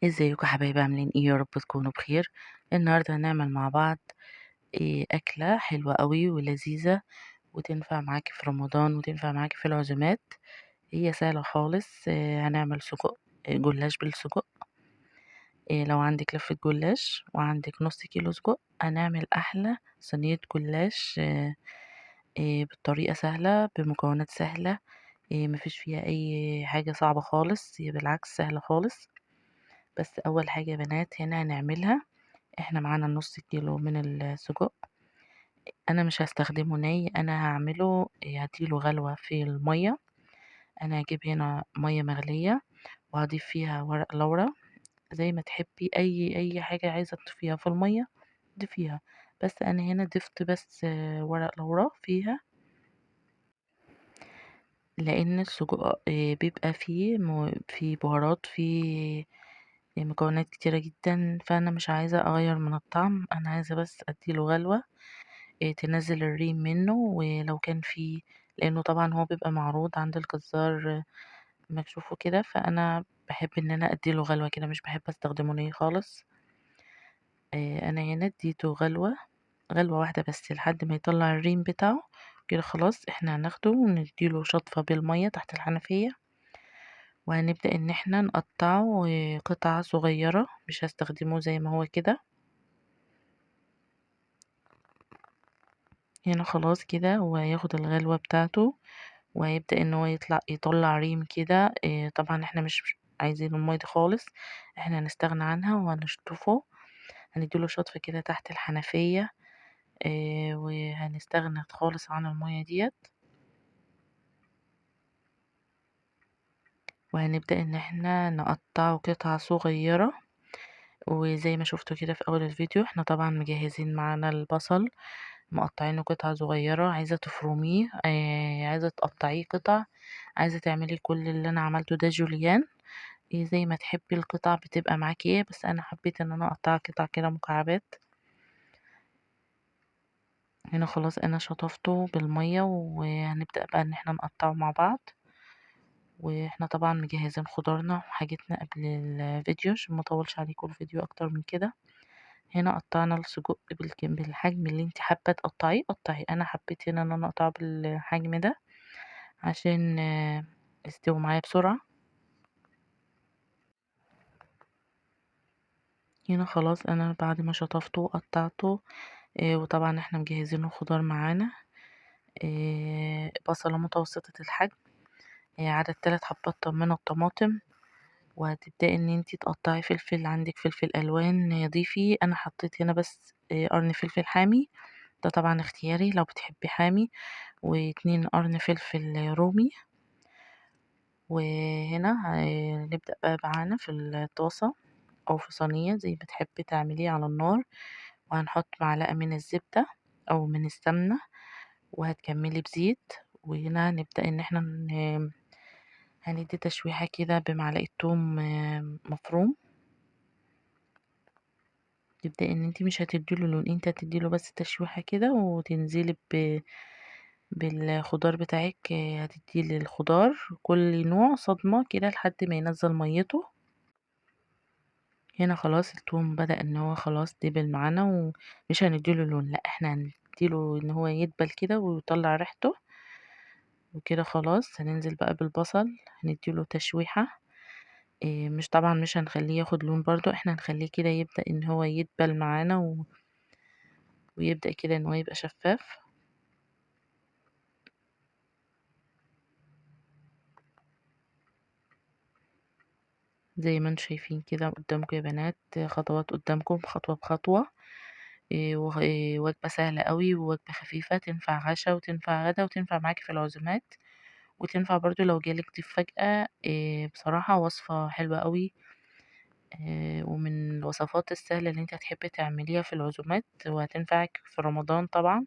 ازيكم يا حبايبي؟ عاملين ايه؟ يا رب تكونوا بخير. النهارده هنعمل مع بعض اكله حلوة قوي ولذيذه، وتنفع معاكي في رمضان وتنفع معاكي في العزومات. هي سهلة خالص. هنعمل سجق، جلاش بالسجق. لو عندك لفه جلاش وعندك نص كيلو سجق هنعمل احلى صينية جلاش، بالطريقة سهلة بمكونات سهلة، مفيش فيها اي حاجة صعبة خالص، هي بالعكس سهلة خالص. بس اول حاجة يا بنات هنا هنعملها، احنا معانا نص كيلو من السجق، انا مش هستخدمه ني، انا هعمله هديله غلوه في المية. انا هجيب هنا مية مغليه وهضيف فيها ورق لورا، زي ما تحبي اي حاجة عايزه تضيفيها في المية ضيفيها، بس انا هنا ضفت بس ورق لورا فيها، لان السجق بيبقى فيه بهارات، فيه مكونات كتيرة جدا، فانا مش عايزة اغير من الطعم، انا عايزة بس اديله غلوة، تنزل الريم منه، ولو كان فيه، لانه طبعا هو بيبقى معروض عند الجزار مكشوفة كده، فانا بحب ان انا اديله غلوة كده، مش بحب استخدمه ني خالص. انا هنا اديته غلوة واحدة بس لحد ما يطلع الريم بتاعه كده. خلاص احنا هناخده ونديله شطفة بالمية تحت الحنفية، وهنبدأ ان احنا نقطعه قطع صغيرة، مش هستخدمه زي ما هو كده. هنا خلاص كده هو هياخد الغلوة بتاعته وهيبدأ ان هو يطلع ريم كده. طبعا احنا مش عايزين المية دي خالص، احنا هنستغنى عنها وهنشطفه، هنديله شطفة كده تحت الحنفية، وهنستغنى خالص عن المية ديت، وهنبدأ ان احنا نقطعه قطع صغيرة. وزي ما شفتوا كده في اول الفيديو احنا طبعا مجهزين معانا البصل، مقطعينه قطع صغيرة، عايزة تفرميه، عايزة تقطعيه قطع، عايزة تعملي كل اللي انا عملته ده جوليان، زي ما تحبي القطع بتبقى معاكي ايه، بس انا حبيت ان انا اقطعها قطع كده مكعبات. هنا خلاص انا شطفته بالمية، وهنبدأ بقى ان احنا نقطعه مع بعض. واحنا طبعا مجهزين خضارنا وحاجتنا قبل الفيديو عشان ما اطولش عليكم الفيديو اكتر من كده. هنا قطعنا السجق بالحجم اللي انت حابة تقطعيه قطعية، انا حبيت هنا ان انا اقطعه بالحجم ده عشان يستوي معايا بسرعة. هنا خلاص انا بعد ما شطفته وقطعته، وطبعا احنا مجهزين الخضار معانا، بصلة متوسطة الحجم، عدد 3 حبات من الطماطم، وهتبدأي ان انتي تقطعي فلفل، عندك فلفل الوان ضيفي، انا حطيت هنا بس، قرن فلفل حامي، ده طبعا اختياري لو بتحبي حامي، واتنين قرن فلفل رومي. وهنا هنبدأ بقى معانا في الطاسة او في صينية زي ما تحبي تعمليه على النار، وهنحط معلقة من الزبدة او من السمنة، وهتكملي بزيت. وهنا هنبدأ ان احنا هندي تشويحة كده بمعلقة توم، مفروم. تبدأي ان انتي مش هتديله لون، انتي هتديله بس تشويحة كده، وتنزلي بالخضار بتاعك، هتدي للخضار كل نوع صدمة كده لحد ما ينزل ميته. هنا خلاص التوم بدأ ان هو خلاص دبل معانا، ومش هنديله لون، لا احنا هنديله ان هو يدبل كده ويطلع ريحته وكده. خلاص هننزل بقى بالبصل، هنديله تشويحة، مش طبعا مش هنخليه ياخد لون برضو، احنا هنخليه كده يبدأ ان هو يدبل معانا ويبدأ كده ان هو يبقى شفاف. زي ما انتم شايفين كده قدامكم يا بنات، خطوات قدامكم خطوة بخطوة، وجبة سهلة قوي ووجبة خفيفة، تنفع عشاء وتنفع غدا وتنفع معاكي في العزومات، وتنفع برضو لو جالك ضيف فجأة. بصراحة وصفة حلوة قوي، ومن الوصفات السهلة اللي انت هتحبي تعمليها في العزومات، وهتنفعك في رمضان طبعا.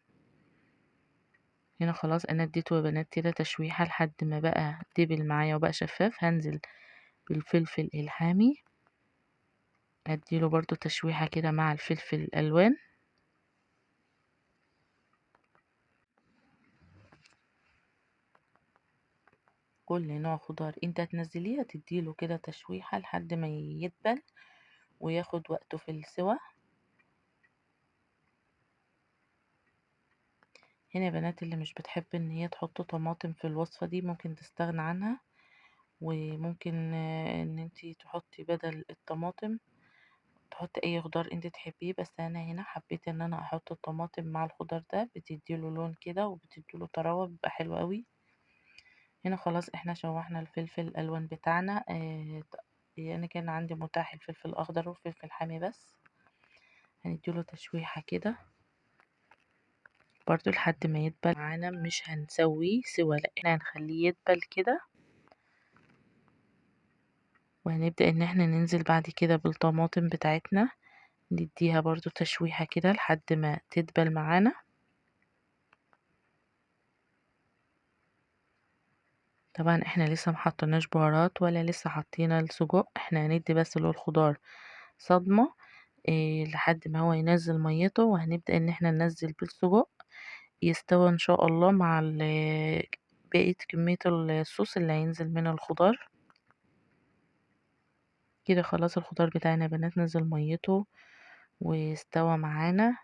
هنا خلاص انا اديته يا بنات كده تشويحة لحد ما بقى دبل معايا وبقى شفاف. هنزل بالفلفل الحامي، هديله برضو تشويحة كده مع الفلفل الالوان. كل نوع خضار انت هتنزليه هتديله كده تشويحة لحد ما يدبل وياخد وقته في السوى. هنا يا بنات اللي مش بتحب ان هي تحط طماطم في الوصفة دي ممكن تستغنى عنها، وممكن ان انتي تحطي بدل الطماطم تحطي اي خضار انت تحبيه، بس انا هنا حبيت ان انا احط الطماطم مع الخضار ده، بتديله لون كده وبتديله طراوة، بيبقى حلو قوي. هنا خلاص احنا شوحنا الفلفل الالوان بتاعنا، انا كان عندي متاح الفلفل الاخضر والفلفل الحامي بس. هنديله تشويحة كده برضو لحد ما يدبل معانا، مش هنسويه سوا، لا احنا هنخليه يدبل كده. وهنبدأ ان احنا ننزل بعد كده بالطماطم بتاعتنا، نديها برضو تشويحة كده لحد ما تدبل معانا. طبعا احنا لسه محطناش بهارات ولا لسه حطينا السجق، احنا هندي بس للخضار صدمة لحد ما هو ينزل ميته، وهنبدأ ان احنا ننزل بالسجق يستوى ان شاء الله مع بقية كمية الصوص اللي هينزل من الخضار. كده خلاص الخضار بتاعنا يا بنات نزل ميته واستوى معانا.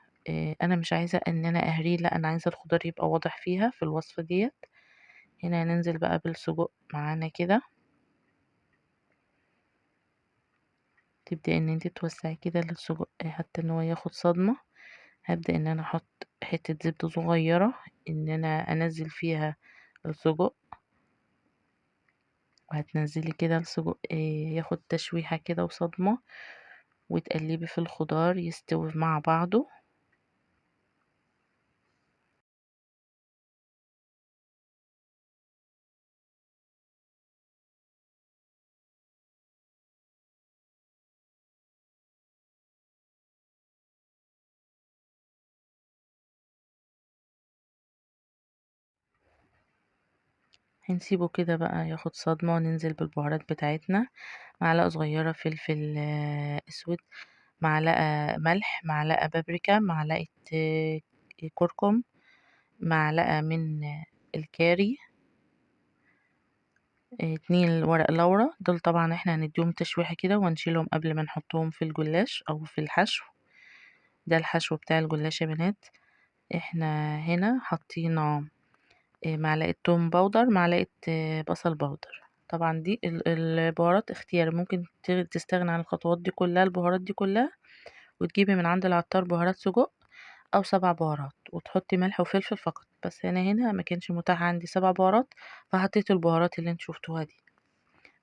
انا مش عايزة ان انا اهريه، لا انا عايزة الخضار يبقى واضح فيها في الوصفة ديت. هنا هننزل بقى بالسجق معانا كده، تبدأ ان انت توسعي كده للسجق حتى ان هو ياخد صدمة. هبدأ ان انا احط حتة زبدة صغيرة ان انا انزل فيها السجق، وهتنزلي كده السجق ياخد تشويحة كده وصدمة، وتقلبي في الخضار يستوي مع بعضه. هنسيبه كده بقى ياخد صدمة، وننزل بالبهارات بتاعتنا، معلقة صغيرة فلفل اسود، معلقة ملح، معلقة بابريكا، معلقة كركم، معلقة من الكاري، 2 ورق لورا. دول طبعا احنا هنديهم تشويحة كده ونشيلهم قبل ما نحطهم في الجلاش او في الحشو. ده الحشو بتاع الجلاش يا بنات. احنا هنا حطينا معلقة توم powder، معلقة بصل powder. طبعا دي البهارات اختياري، ممكن تستغنى عن الخطوات دي كلها، البهارات دي كلها، وتجيبي من عند العطار بهارات سجق او 7 بهارات، وتحطي ملح وفلفل فقط. بس انا هنا ما كانش متاح عندي 7 بهارات، فحطيت البهارات اللي انتوا شفتوها دي.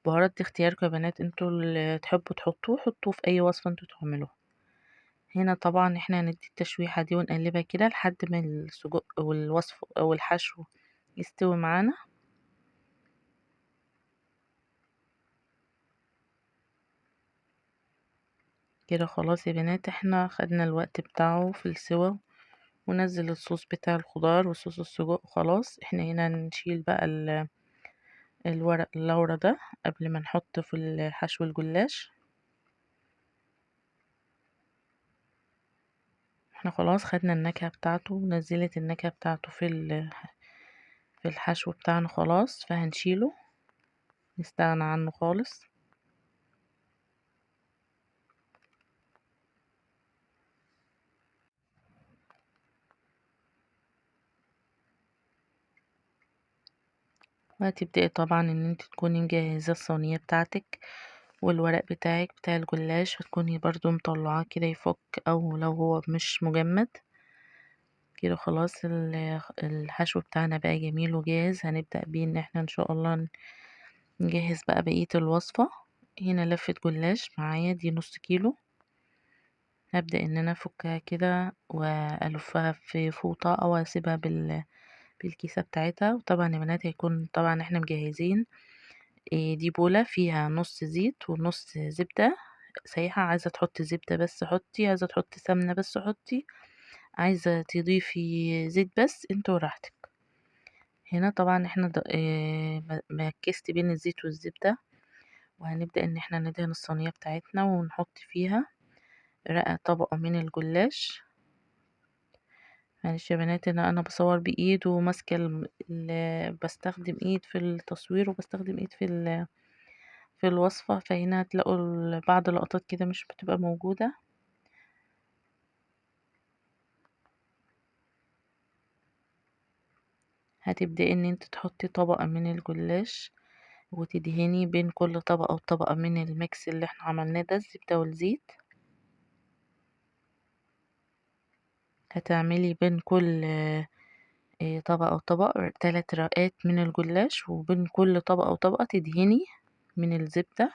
بهارات دي اختياركم يا بنات، انتوا اللي تحبوا تحطوه حطوه في اي وصفة انتوا تعملوها. هنا طبعا احنا هندي التشويحة دي ونقلبها كده لحد ما السجق والوصف والحشو يستوي معانا. كده خلاص يا بنات احنا خدنا الوقت بتاعه في السوا، ونزل الصوص بتاع الخضار وصوص السجق. خلاص احنا هنا نشيل بقى الورق اللورا ده قبل ما نحط في الحشو الجلاش. احنا خلاص خدنا النكهة بتاعته ونزلت النكهة بتاعته في الحشو بتاعنا خلاص، فهنشيله نستغنى عنه خالص. وهتبدأي طبعا ان انت تكوني مجهزة الصينية بتاعتك والورق بتاعك بتاع الجلاش، هتكوني برضو مطلعاه كده يفك او لو هو مش مجمد كده. خلاص الحشو بتاعنا بقى جميل وجاهز. هنبدأ بيه ان احنا ان شاء الله نجهز بقى بقية الوصفة. هنا لفة جلاش معايا دي نص كيلو، هبدأ ان انا افكها كده والفها في فوطة او اسيبها بالكيسة بتاعتها. وطبعا يا بنات هيكون طبعا احنا مجهزين دي بولة فيها نص زيت ونص زبدة سايحة، عايزة تحطي زبدة بس حطي، عايزة تحطي سمنة بس حطي، عايزة تضيفي زيت بس، انت وراحتك. هنا طبعا احنا مكست بين الزيت والزبدة، وهنبدأ ان احنا ندهن الصينية بتاعتنا ونحط فيها رقة طبقة من الجلاش. معلش يا بنات ان انا بصور بايد وماسكه بستخدم ايد في التصوير وبستخدم ايد في الوصفه، فهنا هتلاقوا بعض لقطات كده مش بتبقى موجوده. هتبدأي ان انت تحطي طبقه من الجلاش وتدهني بين كل طبقه وطبقه من ال mix اللي احنا عملناه ده، الزبده والزيت. هتعملي بين كل طبقة وطبقة 3 رقات من الجلاش، وبين كل طبقة وطبقة تدهني من الزبدة.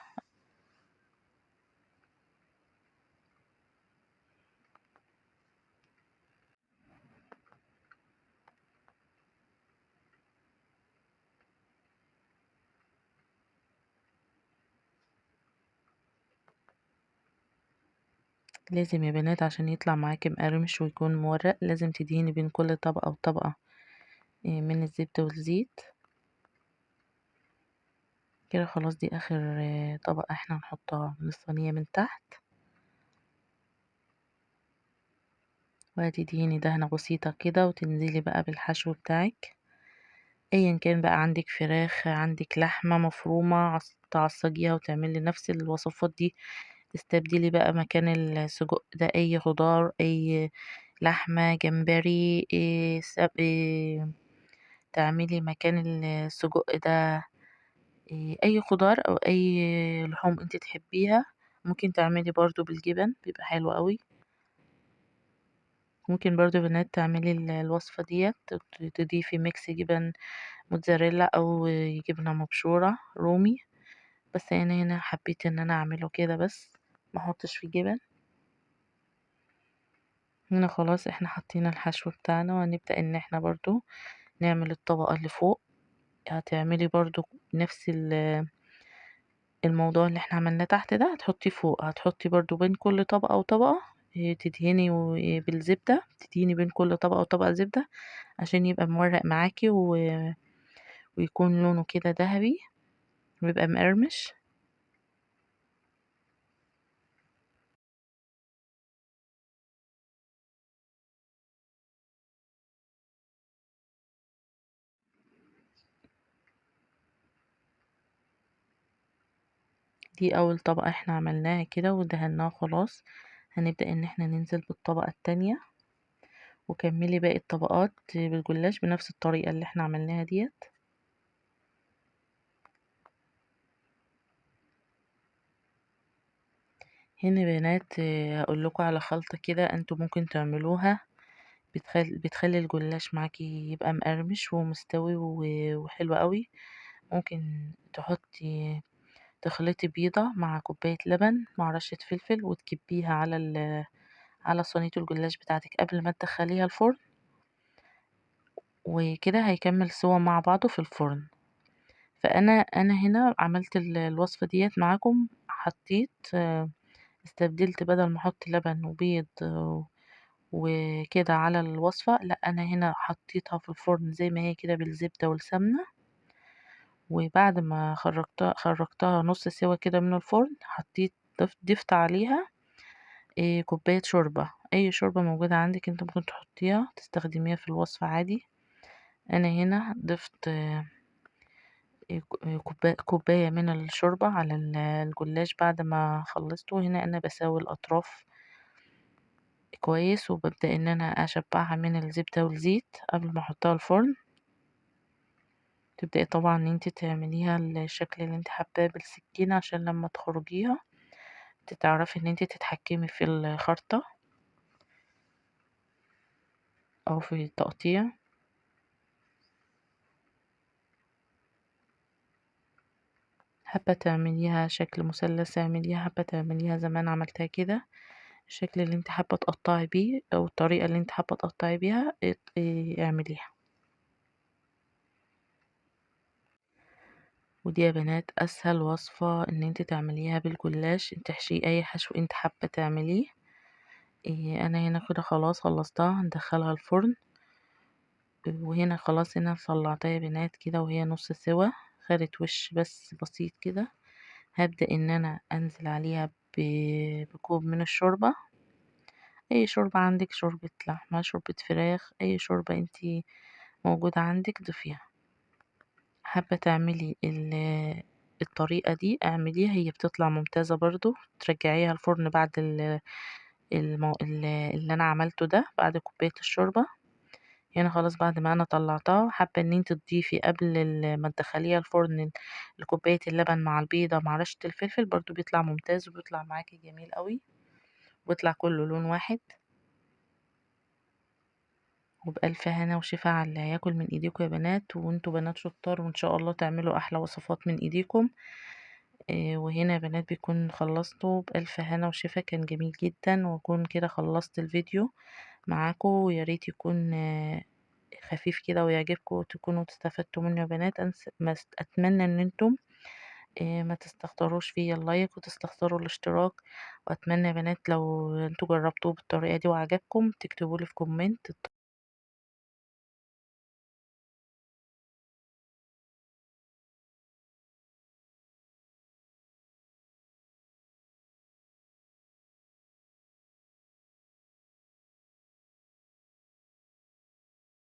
لازم يا بنات عشان يطلع معاكي مقرمش ويكون مورق لازم تدهني بين كل طبقة وطبقة من الزبدة والزيت كده. خلاص دي اخر طبقة احنا هنحطها من الصينية من تحت، وهتدهني دهنة بسيطة كده وتنزلي بقى بالحشو بتاعك، ايا كان بقى عندك فراخ عندك لحمة مفرومة، تعصجيها وتعملي نفس الوصفات دي. تستبدلي بقى مكان السجق ده اي خضار، اي لحمة، جمبري، تعملي مكان السجق ده اي خضار او اي لحوم انت تحبيها. ممكن تعملي برضو بالجبن بيبقى حلو قوي. ممكن برضو يا بنات تعملي الوصفة ديت تضيفي mix جبن موتزاريلا او جبنة مبشورة رومي، بس انا هنا حبيت ان انا اعمله كده بس ما احطش فيه جبن. هنا خلاص احنا حطينا الحشو بتاعنا، وهنبدأ ان احنا برضو نعمل الطبقة اللي فوق. هتعملي برضو نفس الموضوع اللي احنا عملناه تحت ده هتحطيه فوق. هتحطي برضو بين كل طبقة وطبقة، تدهني بالزبدة، تدهني بين كل طبقة وطبقة زبدة عشان يبقى مورق معاكي ويكون لونه كده ذهبي ويبقى مقرمش. دي اول طبقة احنا عملناها كده ودهناها خلاص. هنبدأ ان احنا ننزل بالطبقة التانية، وكملي باقي الطبقات بالجلاش بنفس الطريقة اللي احنا عملناها ديت. هنا بنات هقول لكم على خلطة كده انتوا ممكن تعملوها، بتخلي الجلاش معاكي يبقى مقرمش ومستوي وحلو قوي. ممكن تخلطي بيضة مع كوباية لبن مع رشة فلفل وتكبيها على صينية الجلاش بتاعتك قبل ما تدخليها الفرن، وكده هيكمل سوا مع بعضه في الفرن. فأنا هنا عملت الوصفة ديت معاكم، استبدلت بدل ما احط لبن وبيض وكده على الوصفة، لا انا هنا حطيتها في الفرن زي ما هي كده بالزبدة والسمنة، وبعد ما خرجتها نص سوا كده من الفرن ضفت عليها كوباية شوربة، اي شوربة موجودة عندك انت ممكن تحطيها تستخدميها في الوصفة عادي. انا هنا ضفت كوباية من الشوربة على الجلاش بعد ما خلصته. هنا انا بساوي الاطراف كويس، وببدأ ان انا اشبعها من الزبدة والزيت قبل ما احطها الفرن. تبدأي طبعا ان انت تعمليها الشكل اللي انت حباه بالسكينة عشان لما تخرجيها تتعرفي ان انت تتحكمي في الخرطة او في التقطيع. حابة تعمليها شكل مثلث اعمليها، حابة تعمليها زي ما انا عملتها كده، الشكل اللي انت حابة تقطعي بيه او الطريقة اللي انت حابة تقطعي بيها اعمليها. ودي يا بنات اسهل وصفة ان انت تعمليها بالجلاش، تحشيه اي حشو انت حابة تعمليه. انا هنا كده خلاص خلصتها، هندخلها الفرن. وهنا خلاص هنا طلعتها يا بنات كده وهي نص سوا، خدت وش بس بسيط كده. هبدأ ان انا انزل عليها بكوب من الشوربة أي شوربة عندك، شوربة لحمة، شوربة فراخ، أي شوربة انتي موجودة عندك ضيفيها. حابة تعملي الطريقة دي اعمليها، هي بتطلع ممتازة برضو. ترجعيها الفرن بعد اللي انا عملته ده، بعد كوباية الشوربة. هنا خلاص بعد ما انا طلعتها، حابة ان انت تضيفي قبل ما تدخليها الفرن لكوباية اللبن مع البيضة مع رشة الفلفل، برضو بيطلع ممتاز وبيطلع معاكي جميل قوي، وبيطلع كله لون واحد. وبألف هنا وشفا على اللي هياكل من ايديكم يا بنات، وانتوا بنات شطار وان شاء الله تعملوا احلى وصفات من ايديكم. وهنا يا بنات بيكون خلصته بألف هنا وشفا، كان جميل جدا. واكون كده خلصت الفيديو معاكم، ويا ريت يكون خفيف كده ويعجبكم وتكونوا استفدتوا منه يا بنات. اتمنى ان انتم ما تستخسروش فيا اللايك وتستخسروا الاشتراك. واتمنى يا بنات لو انتوا جربتوه بالطريقه دي وعجبكم تكتبوا لي في comment.